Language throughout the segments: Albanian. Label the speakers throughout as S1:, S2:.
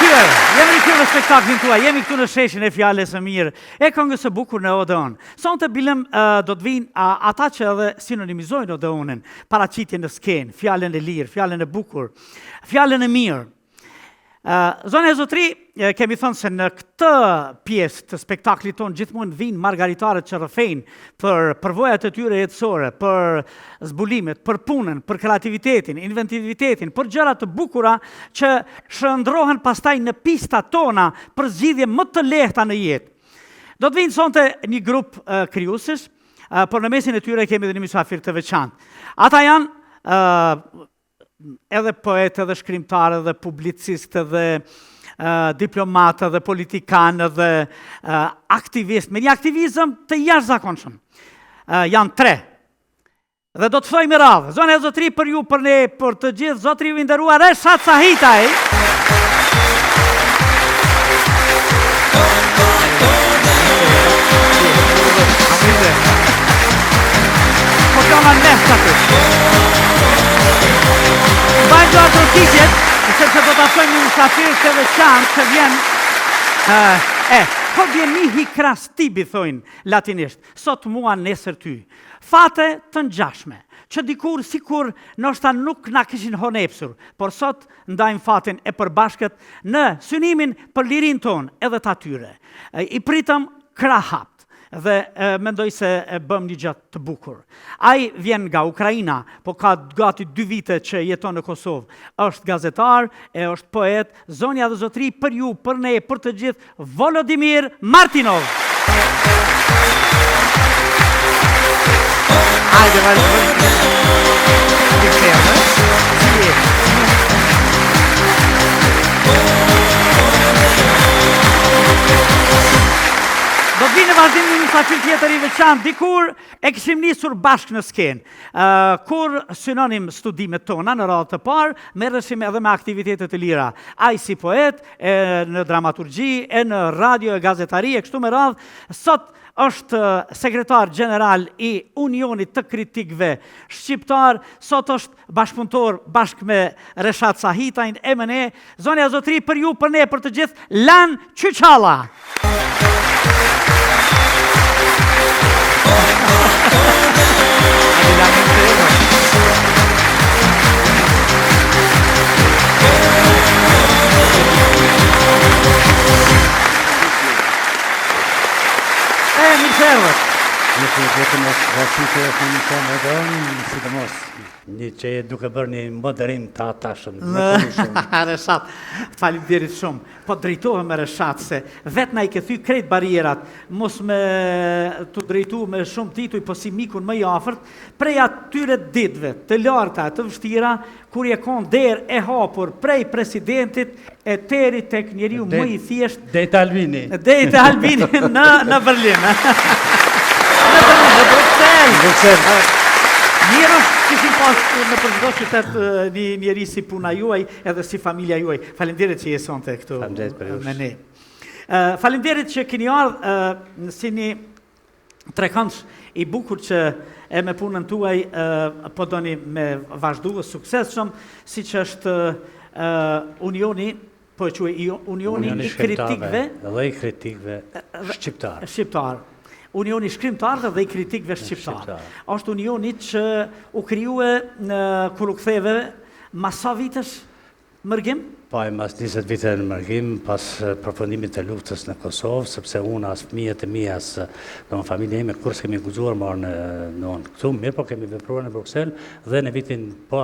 S1: rikthyer, jemi rikthyer në spektaklin tuaj, jemi këtu në sheshin e fjalës së mirë, e këngës së bukur në Odeon. Sonte bilem do të vijnë ata që edhe sinonimizojnë Odeonin, paraqitjen në skenë, fjalën e lirë, fjalën e bukur, fjalën e mirë. Zonja e zotri, kemi thënë se në këtë pjesë të spektaklit tonë gjithmonë vijnë margaritarët që rrëfejnë për përvojat e tyre jetësore, për zbulimet, për punën, për kreativitetin, inventivitetin, për gjëra të bukura që shndërrohen pastaj në pista tona për zgjidhje më të lehta në jetë. Do të vijnë sonte një grup krijuesish, por në mesin e tyre kemi edhe një mysafir të veçantë. Ata janë edhe poet, edhe shkrimtar, edhe publicist, edhe diplomat, edhe politikan, edhe aktivist, me një aktivizëm të jashtëzakonshëm. Janë tre. Dhe do të ftoj me radhë. Zonja e zotri për ju, për ne, për të gjithë, zotri i nderuar Reshat Sahitaj. Po kjo ma neftë aty. Mbajmë duartrokitjet, sepse do ta ftojmë një mysafir të veçantë që vjen e, hodie mihi cras tibi, thojnë latinisht, sot mua nesër ty. Fate të ngjashme, që dikur sikur ndoshta nuk na kishin honepsur, por sot ndajmë fatin e përbashkët në synimin për lirinë tonë edhe të atyre. I pritëm krahhapt dhe mendoj se e bëmë një gjë të bukur. Ai vjen nga Ukraina, po ka gati dy vite që jeton në Kosovë. Është gazetar, e është poet, zonja dhe zotri për ju, për ne, për të gjithë, Volodimir Martinov. Hajde, vazhdo. Si je? Do të vinë në vazhdim një mysafir tjetër i veçantë. Dikur e kishim nisur bashkë në skenë. Kur synonim studimet tona në radhë të parë, merreshim edhe me aktivitete të lira. Ai si poet, e në dramaturgji, e në radio e gazetari, e kështu me radhë, sot është sekretar gjeneral i Unionit të Kritikëve Shqiptar, sot është bashkëpunëtor bashkë me Reshat Sahitajn e me ne, zonja zotri për ju, për ne, për të gjithë, Lan Qyqalla! E, mirë se erdhët.
S2: Mirë se vetëm është rastësi që është në një sidomos një që je duke bërë një moderim të atashëm.
S1: Reshat, faleminderit shumë. Po drejtohem me Reshat se vetë na i ke thy krejt barrierat, mos me t'u drejtu me shumë tituj, po si mikun më i afërt, prej atyre ditëve të larta e të vështira, kur je kon derë e hapur prej presidentit e deri tek njeriu më i
S2: thjeshtë Deri te Albini.
S1: Deri te Albini në në Berlin. Në Berlin, në Bruksel.
S2: Bruksel.
S1: Mirë është kishim pas nëpër çdo qytet një njeri si puna juaj edhe si familja juaj. Faleminderit që je sonte këtu me ne. Faleminderit që keni ardhë si një trekëndsh i bukur që e me punën tuaj po doni me vazhdu suksesshëm, siç është Unioni po e quaj Unioni, Unioni i Kritikëve
S2: dhe i kritikëve shqiptar.
S1: Shqiptar. Unioni i Shkrimtarëve dhe i Kritikëve Shqiptar. Është unioni që u krijue në kur u ktheve mas sa vitesh mërgim?
S2: Po, e mas 20 vite në mërgim, pas përfundimit të luftës në Kosovë, sepse unë as fëmijët e mi, as do familja ime, kurrë s'kemi guxuar me ardhë në, në këtu, mirë po kemi vepruar në Bruksel, dhe në vitin po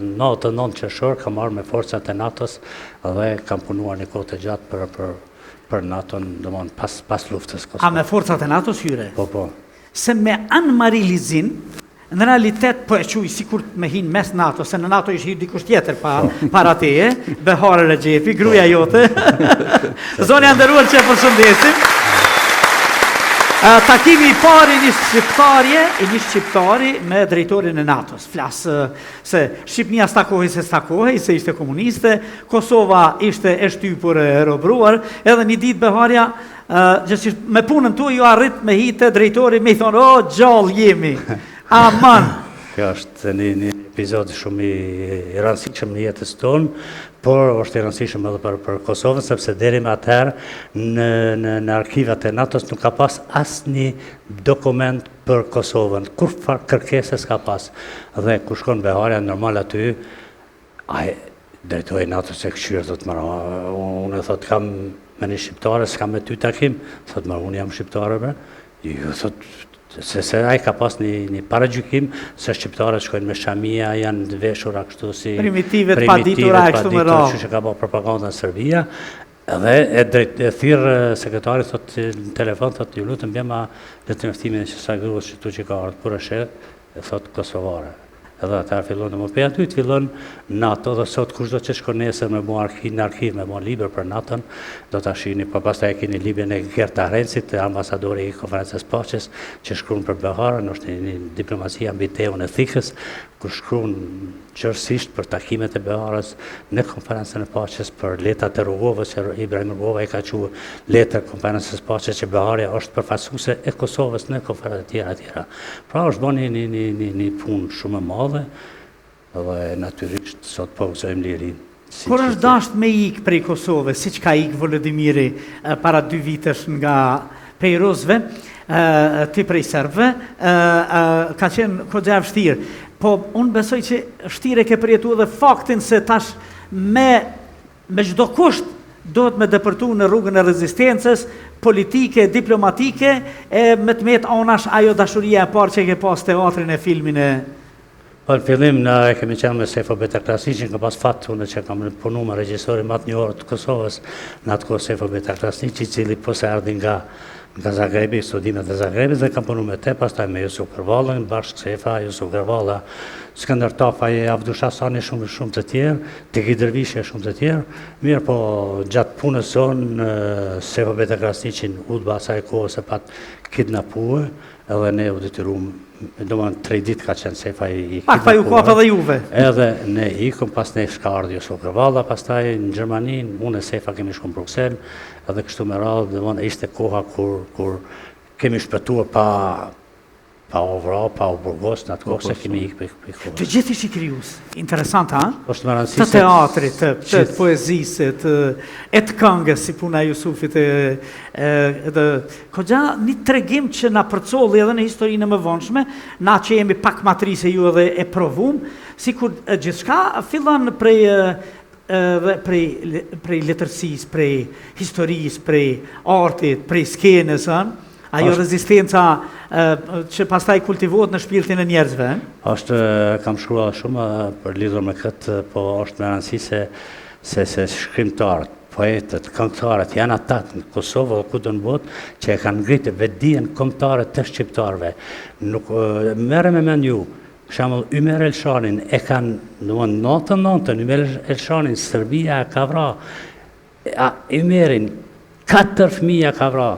S2: 99 qershor kam ardhë me forcat e NATO-s dhe kam punuar një kohë të gjatë për, për, për NATO-n, domethënë pas, pas luftës
S1: Kosovë. A me forcat e NATO-s hyre?
S2: Po, po.
S1: Se me Anne-Marie Lizin, Në realitet po e quj sikur me hi në mes NATO, se në NATO ish hi dikush tjetër pa, po. para teje, Behare Rexhepi, gruaja po. jote. Zonja e nderuar që e përshëndesim. Takimi i parë i një shqiptarje, i një shqiptari me drejtorin e NATO-s. Flas se Shqipnia s'takohej se s'takohej, se ishte komuniste, Kosova ishte e shtypur e robëruar, edhe një ditë Beharja Gjithsesi me punën tuaj ju arrit me hi te drejtori me i thonë, o, gjallë jemi, aman.
S2: Kjo është një, një epizod shumë i, i rëndësishëm në jetës tonë, por është i rëndësishëm edhe për, për Kosovën, sepse deri më atëherë në, në, në arkivat e NATO-s nuk ka pas asnjë dokument për Kosovën, kurrfarë kërkese s'ka pas. Dhe kur shkon Beharja, normal aty, Ai drejtori i NATO-s e këqyr, thotë more, unë thotë kam me një shqiptare, s'kam me ty takim, thotë more, unë jam shqiptare, bre. Jo, thotë, se, se ai ka pas një, një paragjykim, se shqiptarët shkojnë me shamia, janë të veshura kështu si...
S1: Primitive, të paditura, e kështu me
S2: radhë. Që ka ba propaganda në Serbia, edhe e drejt, e thirr sekretari, thotë në telefon, thotë, ju lutem bjema letërnjoftimin e qësaj gruas që tu që ka ardhë, kur e sheh, e thotë kosovare. Edhe atëherë fillon domethënë prej aty fillon NATO dhe sot kushdo që shkon nesër me bo arkiv në arkiv me bo libër për NATO-n do ta shihni po pastaj e keni librin e Gert Ahrensit ambasadori i Konferencës Paqes që shkruan për Beharën është një, një diplomacia mbi tehun e thikës ku shkruan gjerësisht për takimet e Beharës në Konferencën e Paqes, për letrat e Rugovës që Ibrahim Rugova i ka çu letër Konferencës së Paqes që Beharja është përfaqësuese e Kosovës në konferenca të tjera tjera. Pra është bërë një një një një një punë shumë e madhe dhe natyrisht sot po gëzojmë lirinë.
S1: Si Kur është dasht me ik prej Kosovës, siç ka ik Volodimiri para dy vitesh nga prej rusëve, ti prej serbëve, ka qenë goxha e vështirë. Po unë besoj që vështirë e ke përjetu edhe faktin se tash me me çdo kusht duhet me depërtu në rrugën e rezistencës politike, diplomatike, e me të metë anash ajo dashuria e parë që e ke pas teatrin e filmin e
S2: Po në fillim na e kemi qenë me Sefo Beta Krasniqin, kam pas fat unë që kam punu me regjisorin më të njohur të Kosovës, në atë kohë Sefo Beta Krasniqi, i cili po se erdhi nga nga Zagrebi, studimet e Zagrebit dhe kam punu me te, pastaj me Jusuf Gërvallën, bashkë Sefa, Jusuf Gërvalla, Skënder Tafaj, Avdush Hasani, shumë shumë të tjerë, Teki Dervishi e shumë të tjerë. Mirë, po gjatë punës sonë, Sefo Beta Krasniqin, UDB-a asaj kohës e pat kidnapue, Edhe ne u detyrum, domethënë tre ditë ka qenë Sefa i
S1: kidnapuar. Pak pa ju kap edhe juve.
S2: Edhe ne ikum, pas ne ka ardhë Jusuf Gërvalla, pastaj në Gjermani, unë e Sefa kemi shku në Bruksel, edhe kështu me radhë, domethënë ishte koha kur, kur kemi shpëtuar pa pa u vra, pa u burgos, në atë kohë se kemi ikë prej
S1: prej kohës. Të gjithë ishin krijues. Interesant, ha?
S2: Është me rëndësi
S1: të teatrit, të, të poezisë, të e të këngës si puna e Jusufit e e të Goxha një tregim që na përcolli edhe në historinë e mëvonshme, na që jemi pak ma të ri se ju edhe e provum, sikur gjithçka fillon prej edhe prej prej letërsisë, prej historisë, prej artit, prej skenës, ë? Ajo rezistenca që pastaj kultivohet në shpirtin e njerëzve.
S2: Është kam shkruar shumë për lidhur me këtë, po është me rëndësi se se se shkrimtarët, poetët, këngëtarët janë ata në Kosovë dhe kudo në botë që e kanë ngritë vetëdijen kombëtare të shqiptarëve. Nuk merre me mend ju, për shembull Ymer Elshanin e kanë, domthonë 99-ën Ymer Elshanin Serbia e ka vra. A Ymerin katër fëmijë ja ka vra.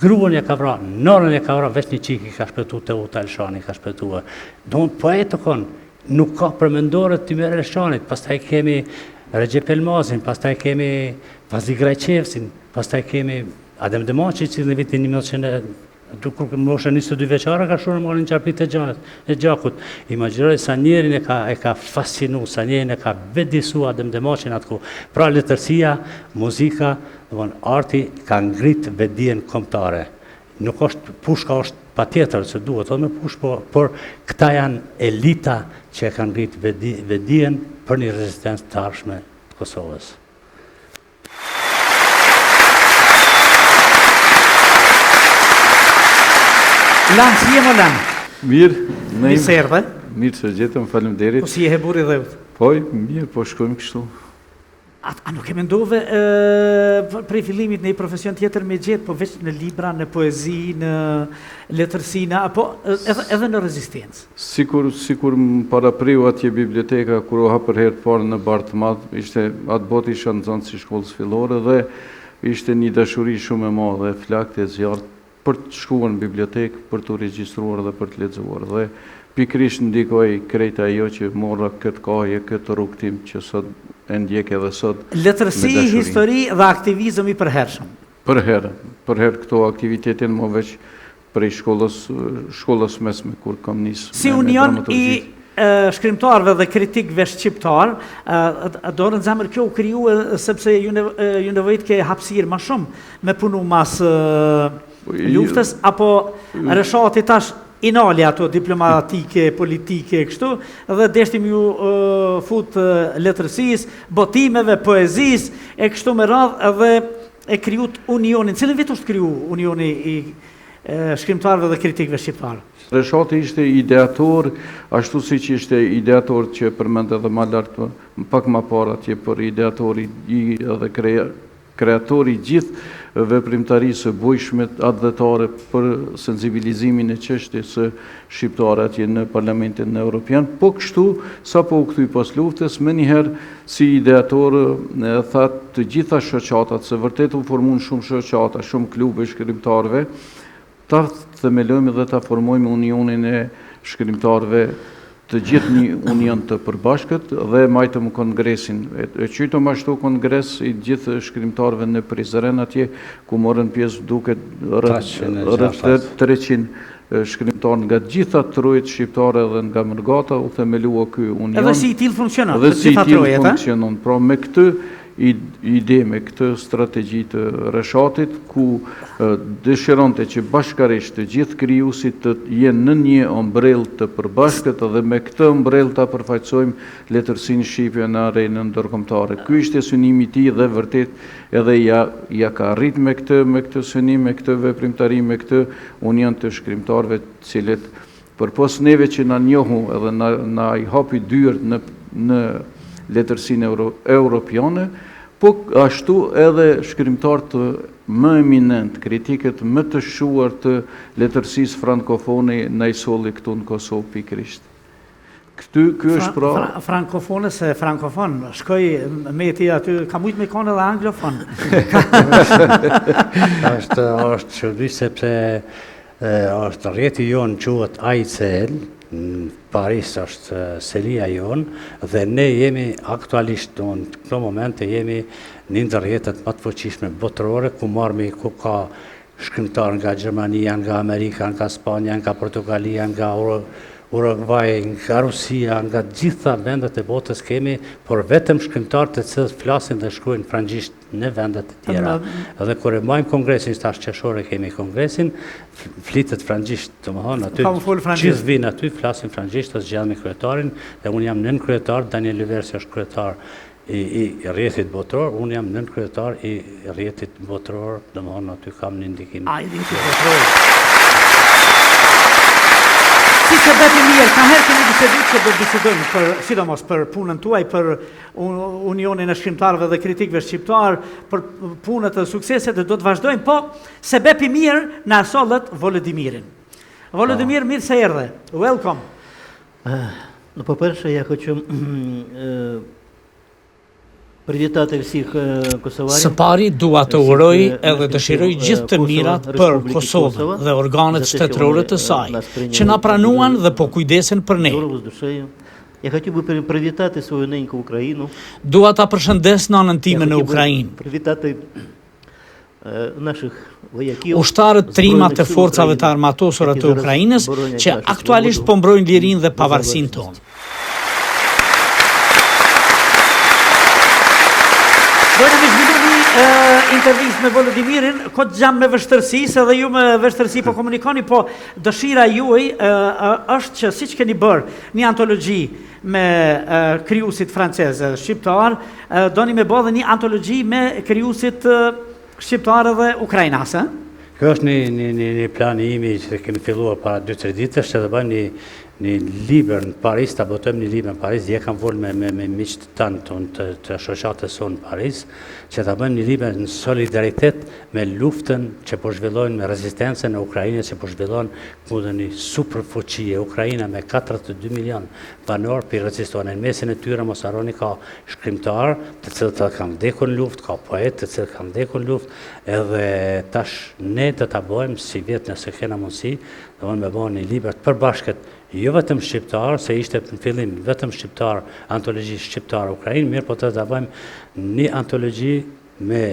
S2: Gruan ja ka vra, nënën ja ka vra, veç një çikë i ka shpëtu Teuta Elshani ka shpëtuar. Domthon poetë kon, nuk ka përmendore të Ymer Elshanit, pastaj kemi Rexhep Elmazin, pastaj kemi Fazli Grajçevcin, pastaj kemi Adem Demaçi, i cili në vitin 1900 kur në moshën 22 vjeçare ka shkruar romanin Çarpitë e gjakut. Imagjinoj sa njerin e ka e ka fascinu, sa njerin e ka vetëdijesu Adem Demaçin atë kohë. Pra letërsia, muzika, Domthon arti ka ngrit vetëdijen kombëtare. Nuk është pushka është patjetër se duhet edhe me pushkë, po, por këta janë elita që e kanë ngrit vetëdijen për një rezistencë të ardhshme të Kosovës.
S1: Lan, si je mo Lan?
S3: Mirë,
S1: Mirë se erdhe.
S3: Mirë se gjetëm, faleminderit.
S1: Po si je he burri i dheut?
S3: Po, mirë, po shkojmë kështu.
S1: A, a nuk e mendove e, prej fillimit në një profesion tjetër me gjetë, po veç në libra, në poezi, në letërsi, në, apo edhe, edhe në rezistencë?
S3: Sikur, sikur më parapriu atje biblioteka, kur u hap për herë të parë në Bar të Madh, ishte, atëbotë isha nxënës i shkollës fillore dhe ishte një dashuri shumë e madhe, e flaktë, e zjarrtë, për të shkuar në bibliotekë, për t'u regjistruar dhe për të lexuar. Dhe pikërisht ndikoi krejt ajo që mora këtë kahje, këtë rrugëtim që sot e ndjek edhe sot
S1: me Letërsi,
S3: dashuri.
S1: histori dhe aktivizëm i përhershëm.
S3: Përherë, përherë këto aktivitete janë mo veç. Prej shkollës, shkollës mesme kur kam nis
S1: Si union i shkrimtarëve dhe kritikëve shqiptarë, dorën në zemër kjo u krijue sepse ju ju nevojitke hapësirë ma shumë me punu mas po, luftës apo Reshati tash i nali ato diplomatike, politike kështu dhe deshti me ju fut letërsisë, botimeve, poezisë e kështu me radhë edhe e krijuat unionin. Cilin vit është kriju unioni i shkrimtarëve dhe kritikëve shqiptarë?
S3: Reshati ishte ideator, ashtu siç ishte ideator që e përmend edhe ma lart, pak ma parë atje për ideator i edhe kreator i gjithë veprimtarisë së bujshme atdhetare për sensibilizimin e çështjes shqiptare atje në Parlamentin Europian. Po kështu, sapo u kthy pas luftës, menjëherë si ideator tha të gjitha shoqatat, se vërtet u formuan shumë shoqata, shumë klube shkrimtarëve, ta themelojmë dhe ta formojmë unionin e shkrimtarëve të gjithë një union të përbashkët dhe majtëm kongresin. E qujtëm ashtu kongres i gjithë shkrimtarëve në Prizren atje, ku morën pjesë duket rreth 300 shkrimtarë nga të gjitha trojet shqiptare dhe nga mërgata u themelua ky union.
S1: Edhe si i tillë funksionon,
S3: të gjitha trojet, ë? Funksionon. Pra me këtë ide, me këtë strategji të Reshatit, ku dëshironte që bashkarisht të gjithë krijuesit të jenë në një ombrellë të përbashkët dhe me këtë ombrellë ta përfaqësojmë letërsinë shqipe në arenën ndërkombëtare. Ky ishte synimi i tij dhe vërtet edhe ia ia ka arrit me këtë me këtë synim, me këtë veprimtari, me këtë union të shkrimtarëve të cilët përpos neve që na njohu edhe na na i hapi dyert në në letërsinë euro, europiane, po ashtu edhe shkrimtarët më eminent, kritikët më të shquar të letërsisë frankofone na i solli këtu në Kosovë pikërisht. Këty, ky është pra...
S1: Fra, frankofone se frankofon, shkoi meti aty, ka mujtë me konë edhe anglofon.
S2: është, është çudi sepse është rrjeti jonë quhet AICL, në Paris është selia jonë, dhe ne jemi aktualisht, në këto momente jemi një ndër rrjetet më të fuqishme botërore, ku marrmi, ku ka Shkrimtarë nga Gjermania, nga Amerika, nga Spanja, nga Portugalia, nga Uruguai, nga Rusia, nga të gjitha vendet e botës kemi, por vetëm shkrimtarë të cilët flasin dhe shkruajnë frëngjisht në vendet e tjera. Dhe kur e mbajmë kongresin, tash qershor e kemi kongresin, flitet frëngjisht, domethënë aty gjithë vijnë aty, flasin frëngjisht, dhe zgjedhim kryetarin, dhe unë jam nënkryetar, Daniel Luversi është kryetar i i rrjetit botëror, unë jam nënkryetar i rrjetit botëror, domethënë aty kam një
S1: ndikim. A, i rrjetit botëror. Si sebep i mirë, ka herë kemi bisedu që do të bisedojmë për, sidomos për punën tuaj, për Unionin e Shkrimtarëve dhe Kritikëve Shqiptarë, për punët dhe sukseset dhe do të vazhdojmë, po sebep i mirë na sollët Volodimirin. Volodimir, mirë se erdhe. Welcome.
S4: Ну, по-перше, я хочу привітати всіх косоварів.
S5: Së pari dua të uroj edhe dëshiroj gjithë të mirat për Kosovën dhe organet shtetërore të saj, që na pranuan dhe po kujdesen për ne.
S4: Я хотів би привітати свою неньку Україну.
S5: Dua ta përshëndes nanën time në Ukrainë.
S4: Привітати
S5: Ushtarët trima të Forcave të Armatosura të Ukrainës që aktualisht po mbrojnë lirinë dhe pavarësinë tonë.
S1: Dojna me zhvillu një intervistë me Volodimirin, goxha me vështirësi, se dhe ju me vështirësi po komunikoni, po dëshira juaj është që siç keni bërë një antologji me krijuesit francezë dhe shqiptarë, doni me bo dhe një antologji me krijuesit shqiptarë dhe ukrainas, ë?
S2: Kjo është një, një, një, një plan i imi që kemi filluar para 2-3 ditësh, që të bëjmë një, një libër në Paris, ta botojmë një libër në Paris, dje kam folë me, me, me miqtë tanë tonë të, të shoqatës sonë në Paris, që ta bëjmë një libër në solidaritet me luftën që po zhvillojnë, me rezistencën e Ukrainës që po zhvillon kundër një superfuqie, Ukraina me 42 milion banorë po reziston. Në mesin e tyre mos harroni ka shkrimtarë, të cilët edhe kanë vdekur në luftë, ka poetë të cilët kanë vdekur në luftë, edhe tash ne do ta bëjmë sivjet nëse kena mundësi, do me bë një libër të përbashkët, jo vetëm shqiptar, se ishte në fillim vetëm shqiptar, antologji shqiptar Ukrainë, mirëpo do ta bëjmë një antologji me.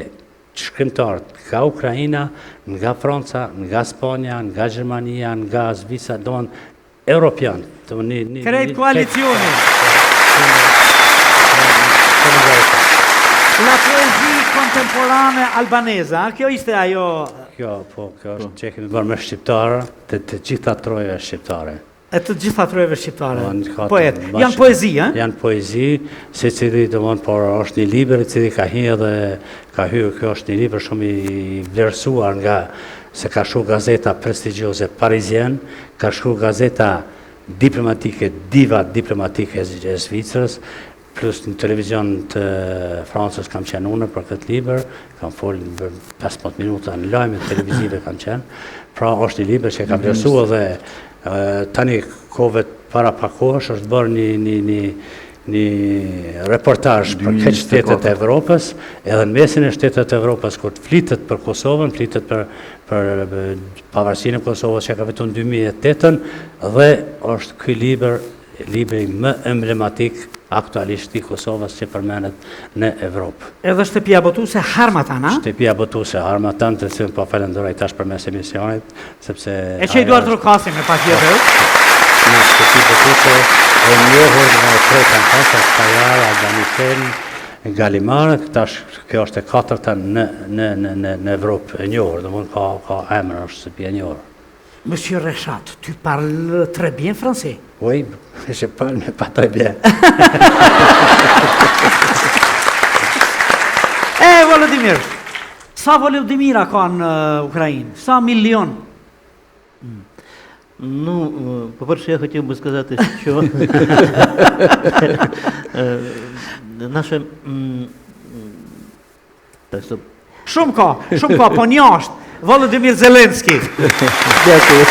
S2: shkrimtarë nga Ukraina, nga Franca, nga Spanja, nga Gjermania, nga Zvicra, domethënë Europian,
S1: të një, një, Krejt koalicioni. La poésie contemporaine albanaise, a? Kjo ishte ajo...
S2: Kjo, po, kjo është që e kemi bërë me shqiptarë të të gjitha trojeve shqiptare.
S1: E të gjitha trojeve shqiptare. Po, Poet. Janë poezi,
S2: a? Janë poezi, secili, domethënë, por është një libër i cili ka hi edhe ka hyrë, kjo është një libër shumë i vlerësuar nga se ka shkru gazeta prestigjioze Parisien, ka shkru gazeta diplomatike, Diva diplomatike e Zvicrës, plus në televizion të Francës kam qenë unë për këtë libër, kam folë për 15 minuta në lajme televizive kam qenë, pra është një libër që ka vlerësu edhe tani kohëve para pak kohësh është bërë një, një, një, një reportazh për këtë shtetet e Evropës, edhe në mesin e shtetet e Evropës, kur të flitet për Kosovën, flitet për, për pavarësinë e Kosovës që ka fitu në 2008-ën, dhe është ky libër, libri më emblematik aktualisht i Kosovës që përmendet në Evropë.
S1: Edhe shtëpia botuese Harmatan, a?
S2: Shtëpia botuese Harmatan, të cilën po falenderoj tash përmes emisionit,
S1: sepse E që i duartrokasim me patjetër.
S2: Një shtëpi botuese e njohur nga e treta në fakt, është Fayard, Albin Michel, Gallimard, tash kjo është e katërta në në në në në Evropë e njohur, domethënë ka ka emër, është shtëpi e njohur.
S1: Monsieur Reshat, tu parles très bien français.
S2: Oui, je parle, mais pas très bien.
S1: E, Volodymyr, sa Volodymyra ka në Ukrainë? Sa milion?
S4: Ну, по-перше, я хотів би сказати, що наша
S1: так, стоп. Shumë ka, shumë ka, po një është. Volodymyr Zelenski.
S4: Дякую.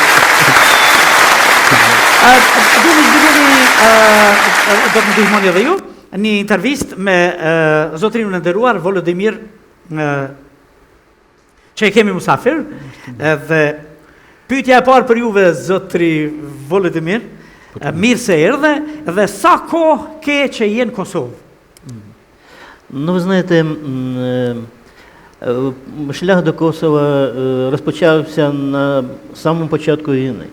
S1: Du të zhvilloni, do të më ndihmoni edhe ju, një intervistë me zotërinë e nderuar Volodymyr që e kemi musafir, edhe pyetja e parë për juve zotëri Volodymyr, mirë se erdhe dhe sa kohë ke që je në Kosovë?
S4: Ну, ви знаєте, шлях до Косова розпочався на самому початку війни.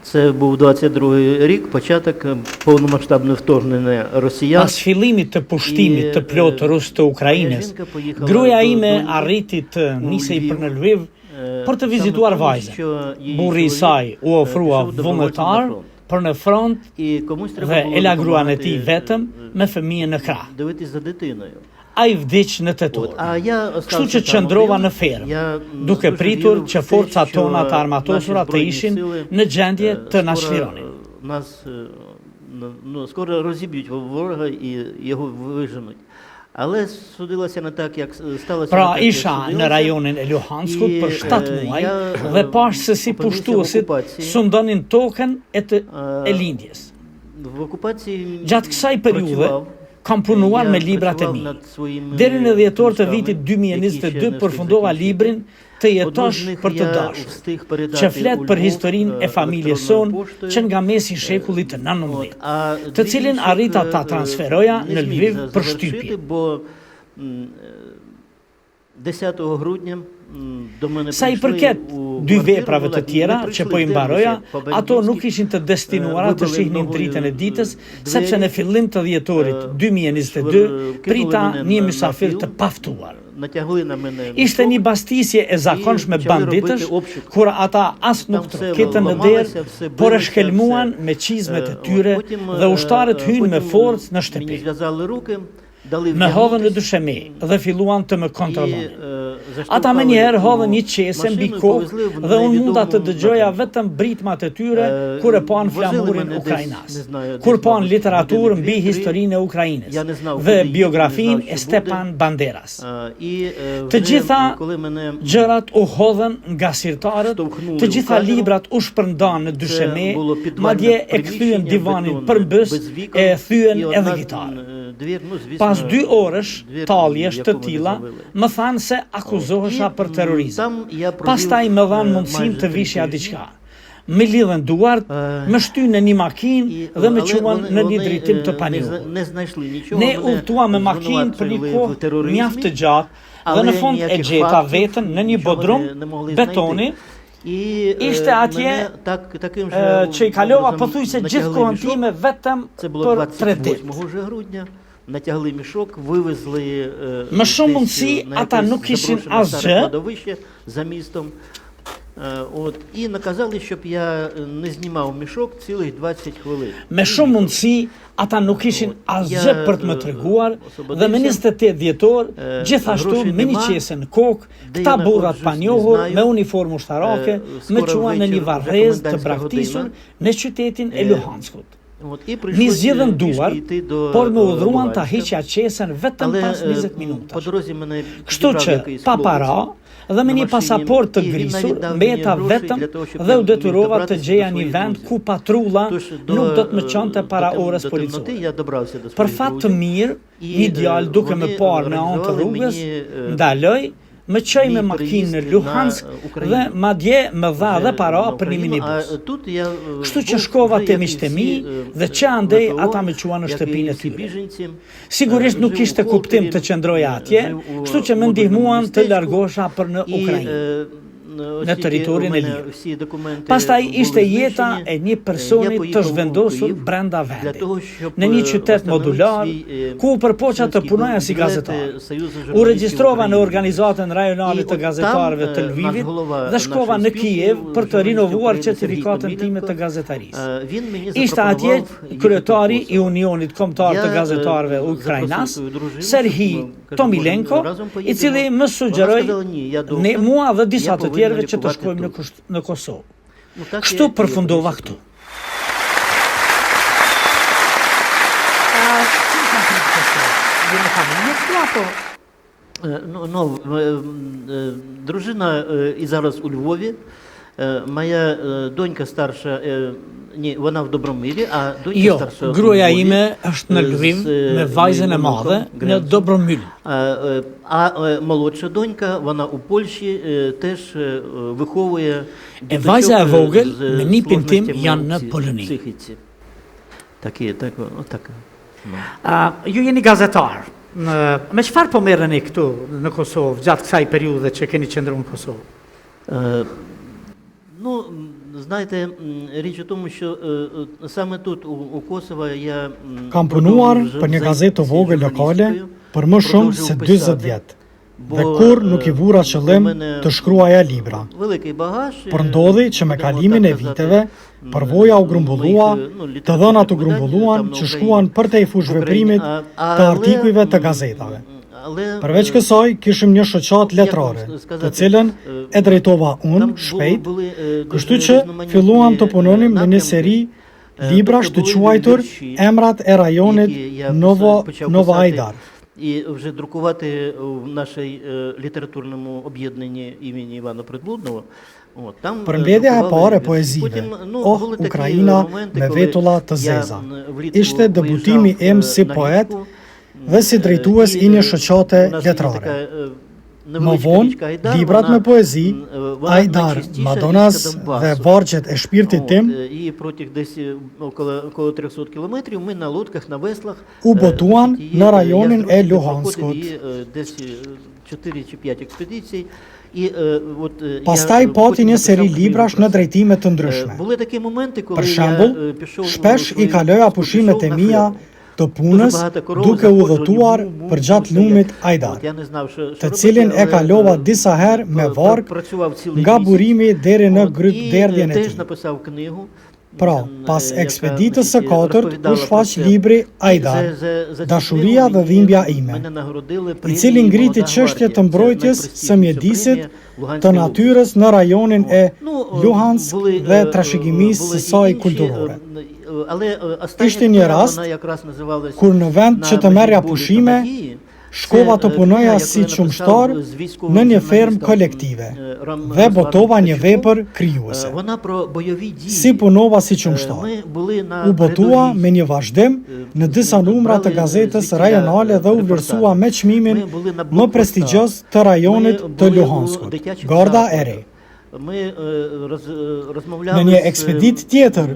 S4: Це був 22-й рік, початок повномасштабного вторгнення росіян.
S5: Pas fillimit të pushtimit të plotë rus të Ukrainës, gruaja ime arriti të nisej për në Lviv për të vizituar vajzën. Burri i saj u ofrua vullnetar për në front dhe e la gruan e tij vetëm me fëmijën në krah. Ai vdiq në tetor. Kështu që qëndrova në fermë, duke pritur që forcat tona të armatosura të ishin në gjendje të na çlironin.
S4: Скоро розіб'ють ворога і його виженуть. Але судилося не так, як сталося.
S5: Pra isha në rajonin e Luhanskut për 7 muaj dhe pashë se si pushtuesit sundonin tokën e të e lindjes. Gjatë kësaj periudhe kam punuar me librat e mi. Deri në dhjetor të vitit 2022 përfundova librin Të jetosh për të dashur, që flet për historinë e familjes sonë që nga mesi i shekullit të 19, të cilin arrita ta transferoja në Lviv për shtypje. Sa i përket dy veprave të tjera që po i mbaroja, ato nuk ishin të destinuara të shihnin dritën e ditës, sepse në fillim të dhjetorit 2022 prita një mysafir të paftuar. Ishte një bastisje e zakonshme banditësh, kur ata as nuk trokitën në derë, por e shkelmuan me çizmet e tyre dhe ushtarët hynë me forcë në shtëpi. Më hodhën në dysheme dhe filluan të më kontrollonin. Ata menjëherë hodhën një qese mbi kokë dhe unë munda të dëgjoja vetëm britmat e tyre kur e panë flamurin ukrainas, kur panë literaturë mbi historinë e Ukrainës dhe biografinë e Stepan Banderas. Të gjitha gjërat u hodhën nga sirtarët, të gjitha librat u shpërndanë në dysheme, madje e kthyen divanin përmbys e thyen edhe gitarën. Pas dy orësh talljesh të tilla, më thanë se akuzohesha për terrorizëm. Pastaj më dhanë mundësinë të vishja diçka. Më lidhën duart, më shtynë në një makinë dhe më çuan në një drejtim të panjohur. Ne udhëtuam me makinë për një kohë mjaft të gjatë dhe në fund e gjeta veten në një bodrum betoni. Ishte atje që i kalova pothuajse gjithë kohën time vetëm për 3 ditë. Me shumë mundësi ata nuk kishin asgjë. Me shumë mundësi ata nuk kishin asgjë për të më treguar dhe më 28 dhjetor, gjithashtu me një qese në kokë, këta burra të panjohur me uniformë ushtarake më çuan në një varrezë të braktisur në qytetin e Luhanskut. M'i zgjidhën duart, por më urdhëruan ta hiqja qesen vetëm pas 20 minutash. Kështu që, pa para dhe me një pasaportë të grisur, mbeta vetëm dhe u detyrova të gjeja një vend ku patrulla nuk do të më çonte para orës policore. Për fat të mirë, Një djalë duke më parë në anë të rrugës, ndaloi, më çoi me makinë në Luhansk dhe madje më dha edhe para për një minibus. Kështu që shkova te miqtë e mi dhe që andej ata më çuan në shtëpinë e tyre. Sigurisht nuk kishte kuptim të qëndroja atje, kështu që më ndihmuan të largohesha për në Ukrainë. në territorin e lirë. Pastaj ishte jeta e një personi të zhvendosur brenda vendit, në një qytet modular, ku u përpoqa të punoja si gazetar. U regjistrova në organizatën rajonale të gazetarëve të Lvivit dhe shkova në Kiev për të rinovuar certifikatën time të gazetarisë. Ishte atje kryetari i Unionit Kombëtar të Gazetarëve Ukrainas, Serhij Tomilenko, i cili më sugjeroi ne mua dhe disa të tjerëve që të shkojmë në në Kosovë. Kështu përfundova këtu.
S1: Jeni familje këtu apo?
S4: Ну, дружина і зараз у Львові. Моя донька старша, ні, вона в Добромилі, а донька
S5: Jo,
S4: старша у
S5: gruaja
S4: Львові.
S5: ime është në Lviv me vajzën e madhe në Dobromyl.
S4: А молодша донька, вона у Польщі теж виховує
S5: E vajza e vogël me nipin tim janë në Poloni.
S4: Психіці. Такі, так, отак.
S1: Uh, ju jeni gazetar. Në, me çfarë po merreni këtu në Kosovë gjatë kësaj periudhe që keni qëndruar në Kosovë?
S4: Ну, знаєте, річ у тому, що саме тут, у, у Косово, я
S6: Kam punuar për një gazetë të vogël lokale për më shumë se 40 vjet dhe kurrë nuk i vura qëllim të shkruaja libra. Por ndodhi që me kalimin e viteve, përvoja u grumbullua, të dhënat u grumbulluan që shkuan përtej fushëveprimit të artikujve të gazetave. Përveç kësaj, kishim një shoqatë letrare, të cilën e drejtova unë shpejt, kështu që filluam të punonim në një seri librash të quajtur Emrat e rajonit Novo Novoajdar.
S4: І вже друкувати в нашій літературному об'єднанні імені Івана Приблудного.
S6: Përmbledhja e parë e poezive, Oh Ukraina me vetulla të zeza, ishte debutimi im si poet dhe si drejtues i një shoqate letrare. Më vonë, librat me poezi, Ajdar Madonas dhe Vargjet e shpirtit tim, u botuan në rajonin e Luhanskut. Pastaj pati një seri librash në drejtime të ndryshme. Për shembull, shpesh i kaloja pushimet e mia të punës duke udhëtuar përgjatë lumit Ajdar, të cilin e kalova disa herë me varkë nga burimi deri në grykëderdhjen e tij. Pra, pas ekspeditës së katërt u shfaq libri Ajdar, Dashuria dhe dhimbja ime, i cili ngriti çështje të mbrojtjes së mjedisit të natyrës në rajonin e Luhansk dhe trashëgimisë së saj kulturore. Ishte një rast kur në vend që të merrja pushime, shkova të punoja si qumështar në një fermë kolektive dhe botova një vepër krijuese. Si punova si qumështar. U botua me një vazhdim në disa numra të gazetës rajonale dhe u vlerësua me çmimin më prestigjioz të rajonit të Luhanskut, Garda e Re. Në një ekspeditë tjetër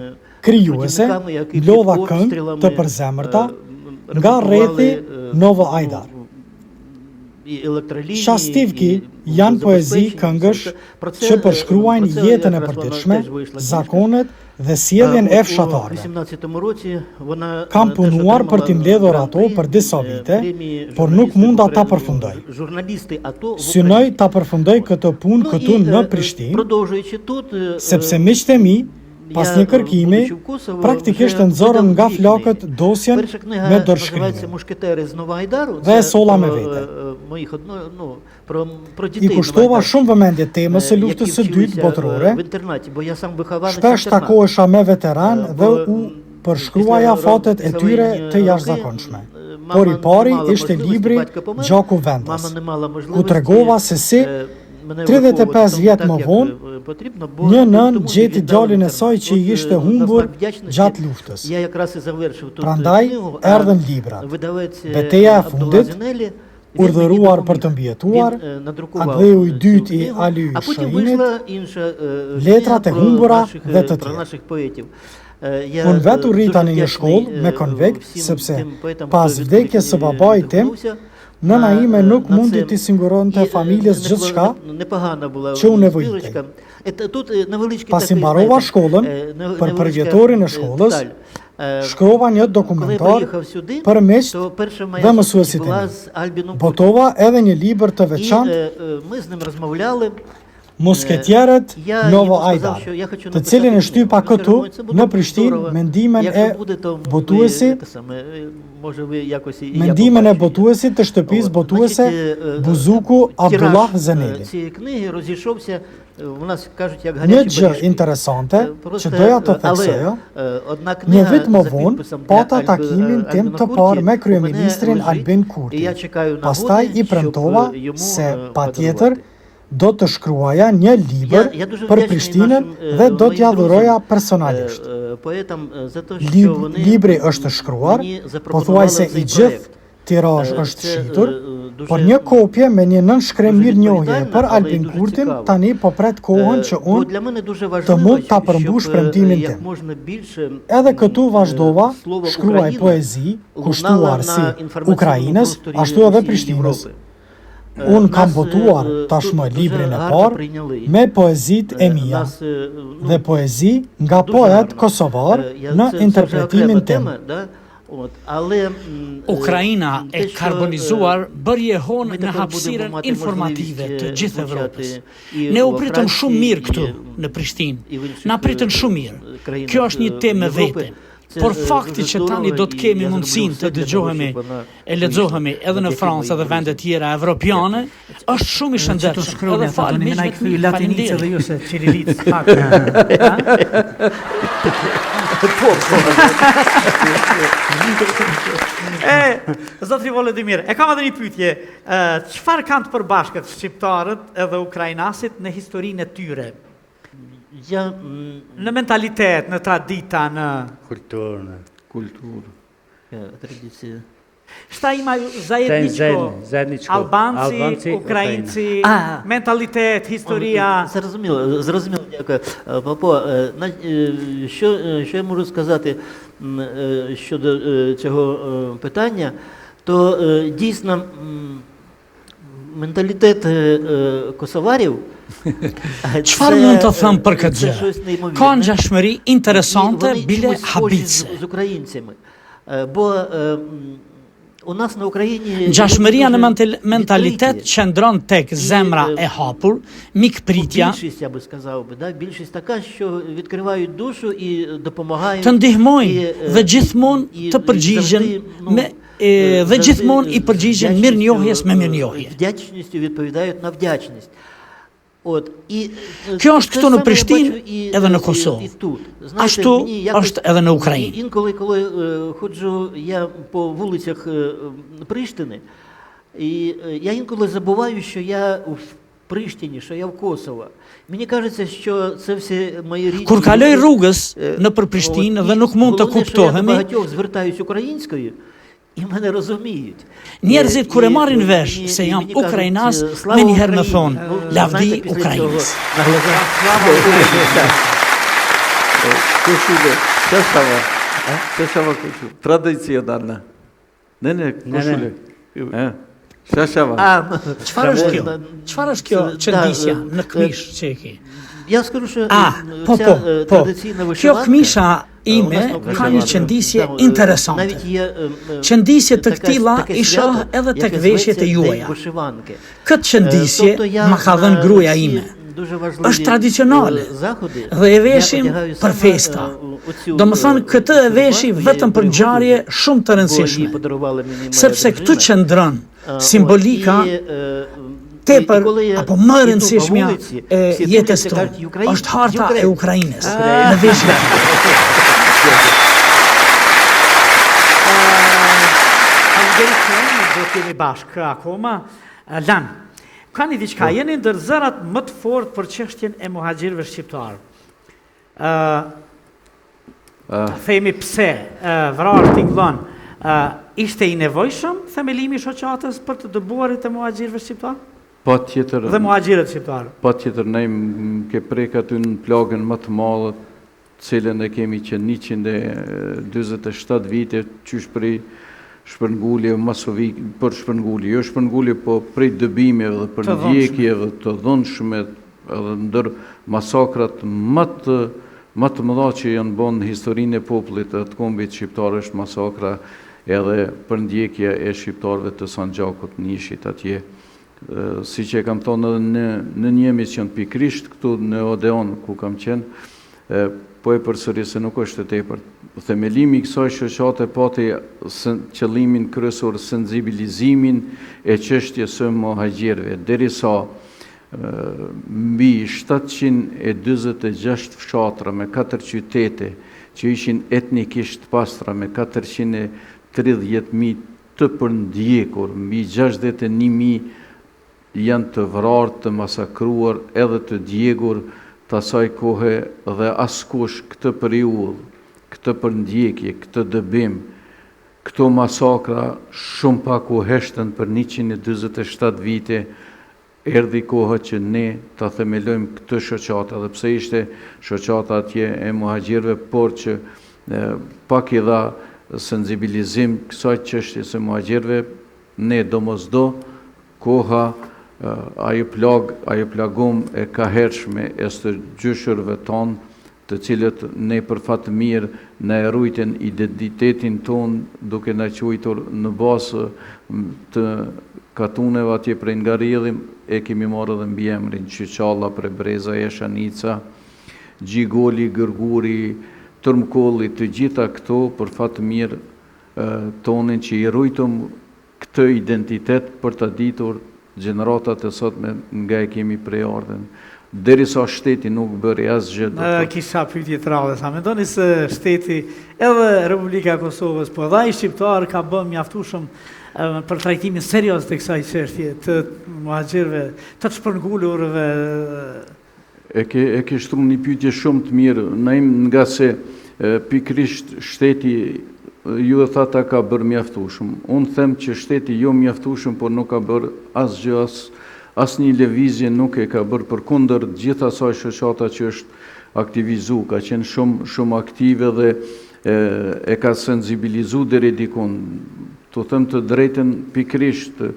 S6: krijuese, mblodha këngë të përzemërta nga rrethi Novo Ajdar. Shastivki janë poezi këngësh që përshkruajnë jetën e përditshme, zakonet dhe sjelljen e fshatarëve. Kam punuar për t'i mbledhur ato për disa vite, por nuk munda ta përfundoj. Synoj ta përfundoj këtë punë këtu në Prishtinë, sepse miqtë e mi, pas një kërkimi, praktikisht e nxorën nga flakët dosjen me dorëshkrimin dhe e solla me vete. I kushtova shumë vëmendje temës së Luftës së Dytë Botërore, shpesh takohesha me veteranë dhe u përshkruaja fatet e tyre të jashtëzakonshme. Por i pari ishte libri Gjaku vendas, ku tregova se si 35 vjet më vonë, një nënë gjeti djalin e saj që i ishte humbur gjatë luftës. Prandaj erdhën librat. Beteja e fundit, urdhëruar për të mbijetuar, Atdheu i dytë i Ali Shoinit, Letrat e humbura dhe të tjerë. Unë vetë u rrita në një shkollë me konvikt, sepse pas vdekjes së babait tim, nëna ime nuk mundi t'i siguronte familjes gjithçka që u nevojitej. Pasi mbarova shkollën, për përvjetorin e shkollës, shkrova një dokumentar për miqtë dhe mësuesit e mi. Botova edhe një libër të veçantë Musketierët Novo Ajdar, të cilin e shtypa këtu në Prishtinë me ndihmën e botuesi me ndihmën e botuesit të shtëpisë botuese Buzuku Abdullah Zeneli. Një gjë interesante që doja të theksoja, një vit më vonë pata takimin tim të parë me kryeministrin Albin Kurti. Pastaj i premtova se patjetër do të shkruaja një libër për Prishtinën dhe do t'ia dhuroja personalisht. Libri është shkruar, pothuajse i gjithë tirazh është shitur, por një kopje me një nënshkrim mirënjohjeje për Albin Kurtin tani po pret kohën që unë të mund ta përmbush premtimin tim. Edhe këtu vazhdova shkruaj poezi kushtuar si Ukrainës, ashtu edhe Prishtinës. Unë kam botuar tashmë librin e parë me poezitë e mia dhe poezi nga poetë kosovarë në interpretimin tim.
S5: Ukraina e karbonizuar bëri jehonë në hapësirën informative të gjithë Evropës. Ne u pritëm shumë mirë këtu, në Prishtinë. Na pritën shumë mirë. Kjo është një temë më vete. Por fakti që tani do të kemi mundësinë të dëgjohemi e lexohemi edhe në Francë edhe vende tjera evropiane, është shumë i shëndetshëm. Edhe falë miqve të mi,
S1: faleminderit. Dhe ju se qirilicë pak. Po, po. E, zotri Volodimir, e kam edhe një pyetje. Çfarë kanë të përbashkët shqiptarët edhe ukrainasit në historinë e tyre? Ja, në mentalitet, në tradita, në
S2: kulturë, në
S3: kulturë.
S4: Ja, tradici.
S1: Šta imaju zajedničko?
S2: Zajedničko.
S1: Albanci, Albanci, Ukrajinci, mentalitet, historia.
S4: Зрозуміло, зрозуміло, дякую. Папо, що, що я можу сказати щодо цього питання, то дійсно менталітет косоварів
S5: Çfarë mund të them për këtë gjë? Ka ngjashmëri interesante bile habitëse.
S4: Бо у нас на Україні
S5: Ngjashmëria në mentalitet qëndron tek zemra e hapur, mikpritja,
S4: більшість, я би сказав би, да, більшість така, що відкривають душу і допомагають
S5: të ndihmojnë dhe gjithmonë të përgjigjen me e, dhe gjithmonë i përgjigjen mirënjohjes me mirënjohje.
S4: Вдячністю відповідають на вдячність. От, і,
S5: Kjo është këtu në Prishtinë edhe në Kosovë. Ashtu është edhe në Ukrainë.
S4: Інколи, коли ходжу я по вулицях Приштини, і я інколи забуваю, що я в Приштині, що я в Косово. Мені кажеться, що це всі мої рідні.
S5: Kur kaloj rrugës nëpër Prishtinë dhe nuk mund të kuptohemi,
S4: багатьох звертаюсь українською. І мене розуміють.
S5: Njerëzit kur e marrin vesh se jam ukrainas, menjëherë më thonë, lavdi Ukrainës.
S3: Koshule, qashava, qashava koshule, tradicionalna. Ne, ne, koshule. Qashava.
S5: Çfarë është kjo? Çfarë është kjo qëndisja në këmishë që e ke?
S4: Ja скажу, що
S5: A, po, po, po. Kjo këmisha ime ka një qëndisje interesante. Qëndisje të këtilla i shoh edhe tek veshjet e juaja. Këtë qëndisje ma ka dhënë gruaja ime. Është tradicionale dhe e veshim për festa. Domethënë këtë e veshi vetëm për ngjarje shumë të rëndësishme. Sepse këtu qëndron simbolika tepër apo më e rëndësishmja e jetës tonë. Është harta e Ukrainës në veshje.
S1: Faleminderit shumë, do të jemi bashkë akoma. Lan, ka një diçka, po. jeni ndër zërat më të fortë për çështjen e muhaxhirëve shqiptarë. Ë uh, themi pse vrarë tingëllon, ë ishte i nevojshëm themelimi i shoqatës për të dëbuarit e muhaxhirëve shqiptarë?
S3: Patjetër.
S1: Dhe muhaxhirët shqiptarë.
S3: Patjetër, ne ke prek aty në plagën më të madhe, të cilën e kemi që 147 vite, qysh prej shpërnguljeve masovik, për shpërngulje, jo shpërngulje, po prej dëbimeve dhe përndjekjeve të dhunshme, edhe ndër masakrat më të më të mëdha që janë bën në historinë e popullit dhe të kombit shqiptar është masakra edhe përndjekja e shqiptarëve të Sanxhakut Nishit atje. Siç e kam thonë edhe në në një emision pikërisht këtu në Odeon ku kam qenë, po e përsëris se nuk është e tepërt. Themelimi i kësaj shoqate pati qëllimin kryesor sensibilizimin e çështjes së muhaxhirëve, derisa mbi 746 fshatra me katër qytete që ishin etnikisht të pastra me 430.000 të përndjekur, mbi 61.000 janë të vrarë, të masakruar edhe të djegur të asaj kohe dhe askush këtë periudhë, këtë përndjekje, këtë dëbim, këto masakra shumë pak u heshtën për 147 vite Erdhi koha që ne ta themelojmë këtë shoqatë, edhe pse ishte shoqata atje e muhaxhirëve, por që pak i dha sensibilizim kësaj çështjes së muhaxhirëve, ne domosdo koha ajo plagë, ajo plagomë e kahershme e stërgjyshërve tanë, të cilët ne për fat të mirë na e rujtën identitetin tonë duke na quajtur në bazë të katuneve atje prej nga rrjedhim e kemi marrë edhe mbiemrin Qyqalla, Prebreza, Jashanica, Gjigoli, Gërguri, Tërmkolli, të gjitha këto për fat të mirë tonin që i rujtëm këtë identitet për ta ditur gjeneratat e sotme nga e kemi prejardhjen. Derisa shteti nuk bëri asgjë
S1: do të Kisha pyetje të radhës, a mendoni se shteti edhe Republika e Kosovës, po edhe ai shqiptar ka bërë mjaftueshëm për trajtimin serioz të kësaj çështje të muhaxhirëve, të shpërngulurve?
S3: E ke e ke shtru një pyetje shumë të mirë, Naim, ngase pikërisht shteti ju e thatë a ka bërë mjaftueshëm. Unë them që shteti jo mjaftueshëm, por nuk ka bërë asgjë, as asnjë lëvizje nuk e ka bërë përkundër gjithë asaj shoqata që është aktivizu, ka qenë shumë shumë aktive dhe e, e ka sensibilizu deri dikun. Të them të drejtën pikërisht e,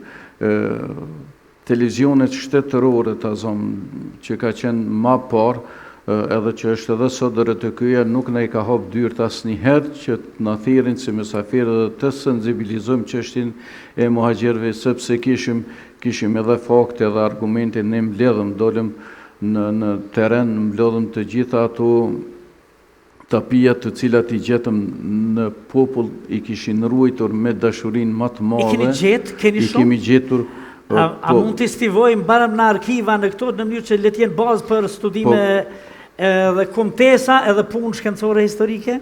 S3: Televizionet shtetërore ta zëmë që ka qenë ma parë edhe që është edhe sot RTK-ja nuk na i ka hap dyert asnjëherë që të na thirrin si mysafirë dhe të sensibilizojmë çështjen e muhaxhirëve sepse kishim kishim edhe fakte edhe argumente ne mbledhëm dolëm në në terren mblodhëm të gjitha ato Tapia të cilat i gjetëm në popull i kishin ruajtur me dashurinë ma të
S1: madhe. I keni gjetë, keni
S3: shumë? I kemi gjetur.
S1: A, a po, mund t'i stivojmë barem në arkiva në këto në mënyrë që le të jenë bazë për studime po, edhe kumtesa edhe punë shkencore historike?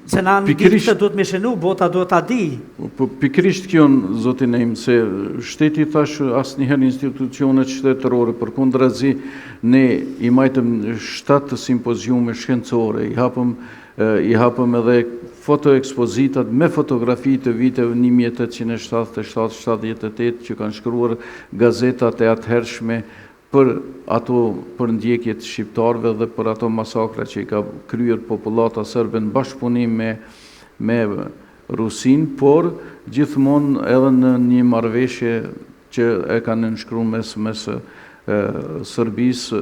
S1: Se na në pikërisht duhet me shënu, bota duhet ta di.
S3: Po pikërisht kjo zoti Naim se shteti thash asnjëherë institucionet shtetërore përkundrazi ne i majtëm 7 simpoziume shkencore, i hapëm i hapëm edhe fotoekspozitat me fotografi të viteve 1877-78 që kanë shkruar gazetat e atëhershme për ato përndjekje të shqiptarëve dhe për ato masakra që i ka kryer popullata serbe në bashkëpunim me me Rusinë, por gjithmonë edhe në një marrëveshje që e kanë nënshkru mes mes Serbisë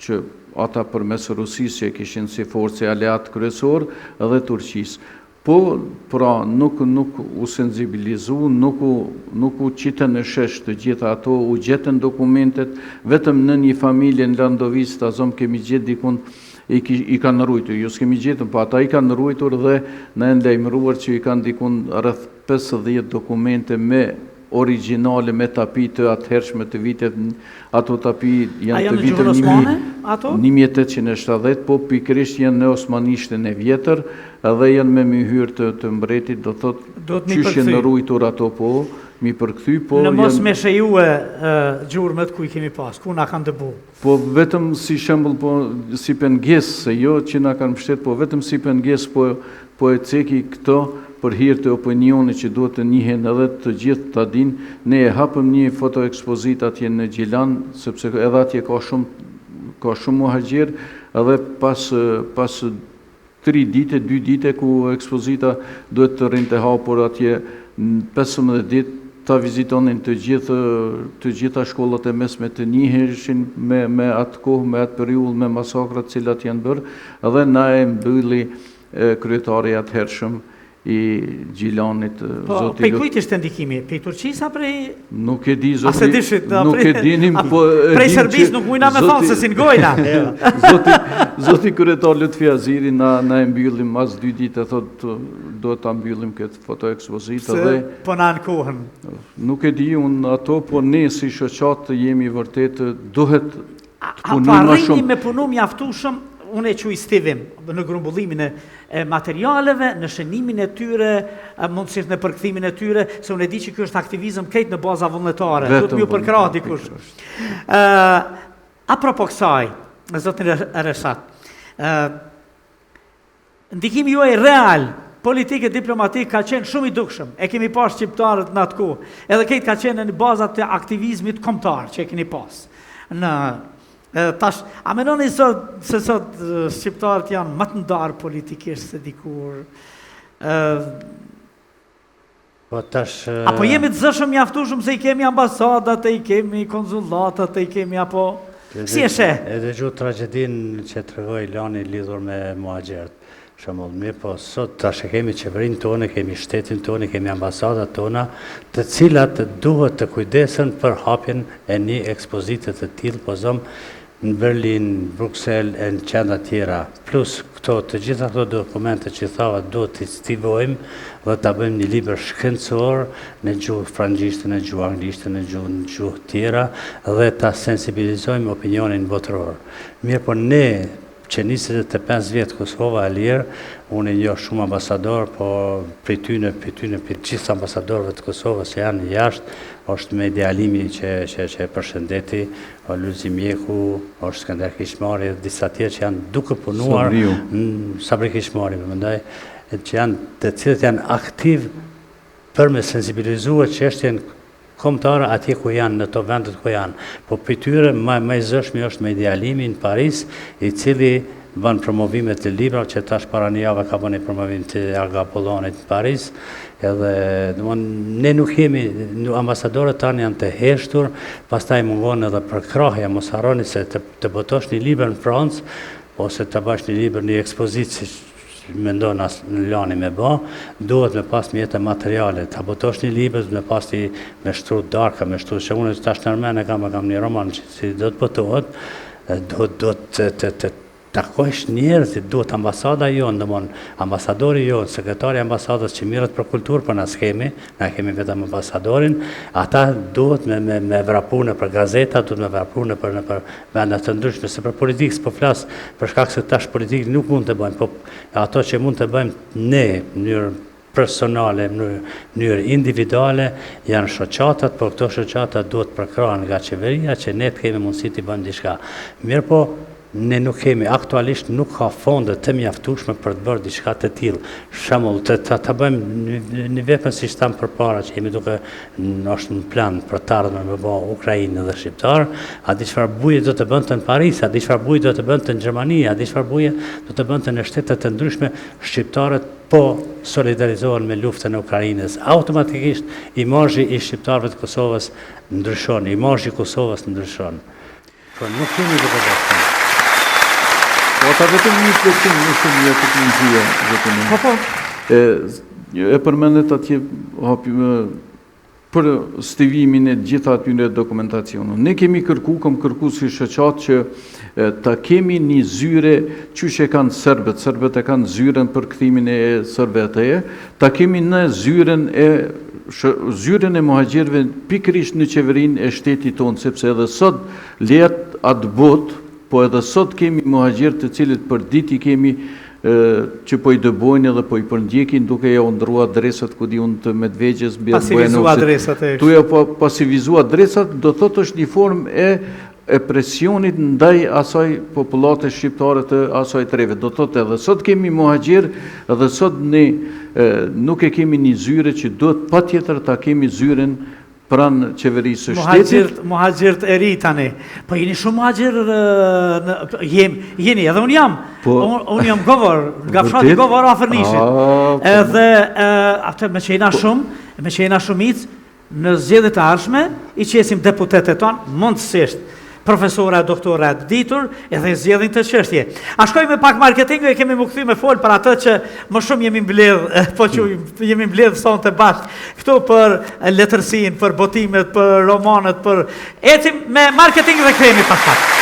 S3: që ata përmes Rusisë që e kishin si forcë aleat kryesor dhe Turqisë. Po, pra, nuk nuk u senzibilizu, nuk u nuk u qitën në shesh të gjitha ato, u gjetën dokumentet, vetëm në një familje në Landovicë, ta zëmë, kemi gjetë dikund, i ki i kanë rujtur, jo s'kemi gjetën, po ata i kanë rujtur dhe na janë lajmëruar që i kanë dikund rreth 50 dokumente me origjinale me tapi të atëhershme të viteve ato tapi janë të viteve 1870 po pikërisht janë në osmanishten e vjetër edhe janë me myhyr të, të mbretit do thotë qysh janë rujtur ato po m'i përkthy po
S1: në mos me shejue gjurmët ku i kemi pas ku na kanë dëbu
S3: Po vetëm si shembull po si pengesë se jo që na kanë mbështet po vetëm si pengesë po po e ceki këto për hir të opinionit që duhet të njihen edhe të gjithë ta dinë ne e hapëm një fotoekspozitë atje në Gjilan sepse edhe atje ka shumë ka shumë muhaxhirë edhe pas pas tri dite, dy dite ku ekspozita duhet të rrinte hapur atje 15 ditë, ta vizitonin të gjithë të gjitha shkollat e mesme të njiheshin me me atë kohë, me atë periudhë, me masakrat të cilat janë bërë dhe na e mbylli kryetari i atëhershëm i Gjilanit,
S1: po, zoti Prej kujt ishte ndikimi? Prej Turqisë a prej
S3: Nuk e di zoti. A s'e
S1: dishit,
S3: nuk e dinim, po
S1: e prej Serbisë nuk mujna me thonë se si ngojna.
S3: Zoti zoti kryetar Lutfi Haziri na na e mbylli mas dy ditë thotë duhet ta mbyllim këtë fotoekspozitë
S1: dhe po na ankohen.
S3: Nuk e di unë ato, po ne si shoqatë jemi vërtet duhet të punojmë
S1: më shumë. A po me punu mjaftueshëm, unë e quaj stivim në grumbullimin e e materialeve, në shënimin e tyre, mundësisht në përkthimin e tyre, se unë e di që ky është aktivizëm krejt në baza vullnetare, duhet m'ju përkrah dikush. Ë apropo kësaj, zotin Reshat, ë ndikimi juaj real politik e diplomatik ka qenë shumë i dukshëm. E kemi pa shqiptarët në atë kohë. Edhe krejt ka qenë në baza të aktivizmit kombëtar që e keni pas. Në Tash, a menoni sot se sot shqiptarët janë më të ndarë politikisht se dikur?
S2: Ë Po tash
S1: Apo jemi të zëshëm mjaftueshëm se i kemi ambasadat, e i kemi konsullatat, e i kemi apo si e sheh?
S2: E dëgju tragjedinë që tregoi Lani lidhur me muhaxherët. Shembull, mirëpo sot tash e kemi qeverinë tonë, e kemi shtetin tonë, i kemi ambasadat tona, të cilat duhet të kujdesen për hapjen e një ekspozite të tillë, po zëmë, në Berlin, Bruksel e në qendra tjera. Plus këto, të gjitha këto dokumente që thava duhet t'i stivojmë dhe ta bëjmë një libër shkencor në gjuhë frangjishte, në gjuhë anglishte, në gjuhë në gjuhë tjera dhe ta sensibilizojmë opinionin botëror. Mirëpo ne Që 25 vjet Kosova e lirë, unë i njoh shumë ambasadorë, po prej tyne, prej tyne, prej gjithë ambasadorëve të Kosovës që janë jashtë, është Mejdi Alimi që, që, që e përshëndeti, o Lulzim Mjeku, është Skënder Kiçmari dhe disa tjerë që janë duke punuar,
S3: Sabriu.
S2: Sabri Kiçmari, më mendoj, që janë të cilët janë aktiv për me sensibilizue çështjen kombëtare atje ku janë, në to vendet ku janë. Po prej tyre më më i zëshmi është Mejdi Alimi në Paris, i cili bën promovime të librave që tash para një jave ka bën një promovim të Agë Apollonit në Paris, edhe domthon ne nuk jemi, ambasadorët tanë janë të heshtur, pastaj mungon edhe përkrahja, mos harroni se të, të botosh një libër në Francë ose të bësh një libër një ekspozitë si mendon as Lani me ba, duhet me pas mjete materiale, ta botosh një libër, me pas ti me shtru darka, me shtru, që unë tash nërmen e kam, e kam një roman që si do të botohet, duhet, duhet të, të, të, Takojsh njerëzit, duhet ambasada jonë, domthon ambasadori jonë, sekretari i ambasadës që mirret për kulturë, po na s'kemi, na kemi vetëm ambasadorin, ata duhet me me me vrapu nëpër gazeta, duhet me vrapu nëpër nëpër vende të ndryshme, se për politikë s'po flas, për shkak se tash politikë nuk mund të bëjmë, po ato që mund të bëjmë ne në mënyrë personale, në mënyrë individuale, janë shoqatat, por këto shoqata duhet përkrahen nga qeveria që ne të kemi mundësi të bëjmë diçka. Mirëpo, ne nuk kemi, aktualisht nuk ka fonde të mjaftueshme për të bërë diçka të tillë. Shembull, të ta, ta bëjmë një vepër siç thamë përpara që jemi duke është në plan për të ardhmen me bë Ukrainë dhe shqiptar, a di çfarë buje do të bënte në Paris, a di çfarë buje do të bënte në Gjermani, a di çfarë buje do të bënte në shtete të ndryshme, shqiptarët po solidarizohen me luftën e Ukrainës. Automatikisht imazhi i shqiptarëve të Kosovës ndryshon, imazhi i Kosovës ndryshon. Po nuk kemi duke bërë punë.
S3: Po ata vetëm një plotësim më shumë jepet mundësia vetëm. Po po. E e përmendet atje hapi për stivimin e gjitha atyre dokumentacioneve. Ne kemi kërku, kom kërku si shoqatë që ta kemi një zyre qysh e kanë serbët, serbët e kanë zyren për kthimin e serbëve, ta kemi në zyren e zyrën e muhaxhirëve pikërisht në qeverinë e shtetit tonë, sepse edhe sot lejet atë botë, po edhe sot kemi muhaxhirë të cilët për ditë i kemi që po i dëbojnë edhe po i përndjekin duke ja u ndrru adresat ku di unë të Medvegjës,
S1: Pasivizu adresat
S3: e. Tu ja po pasivizu adresat, do thotë është një formë e e presionit ndaj asaj popullate shqiptare të asaj treve. Do thotë edhe sot kemi muhaxhirë, edhe sot ne nuk e kemi një zyre që duhet patjetër ta kemi zyren pranë qeverisë së
S1: shtetit. Muhaxhirët e ri tani. Po jeni shumë muhaxhirë në jem, jeni edhe unë jam. Po, unë jam Govor, nga fshati Govor afër Nishit. Po. Edhe atë me që jena po. shumë, me që jena shumicë, Në zgjedhjet e ardhshme i qesim deputetët tonë, mundësisht profesora e doktora të ditur, edhe i zgjedhin këtë çështje. A shkojmë me pak marketing e kemi m'u kthy me fol për atë që më shumë jemi mbledh, po që jemi mbledh sonte bashkë këtu për letërsinë, për botimet, për romanet, për ecim me marketing dhe kthehemi pas pak.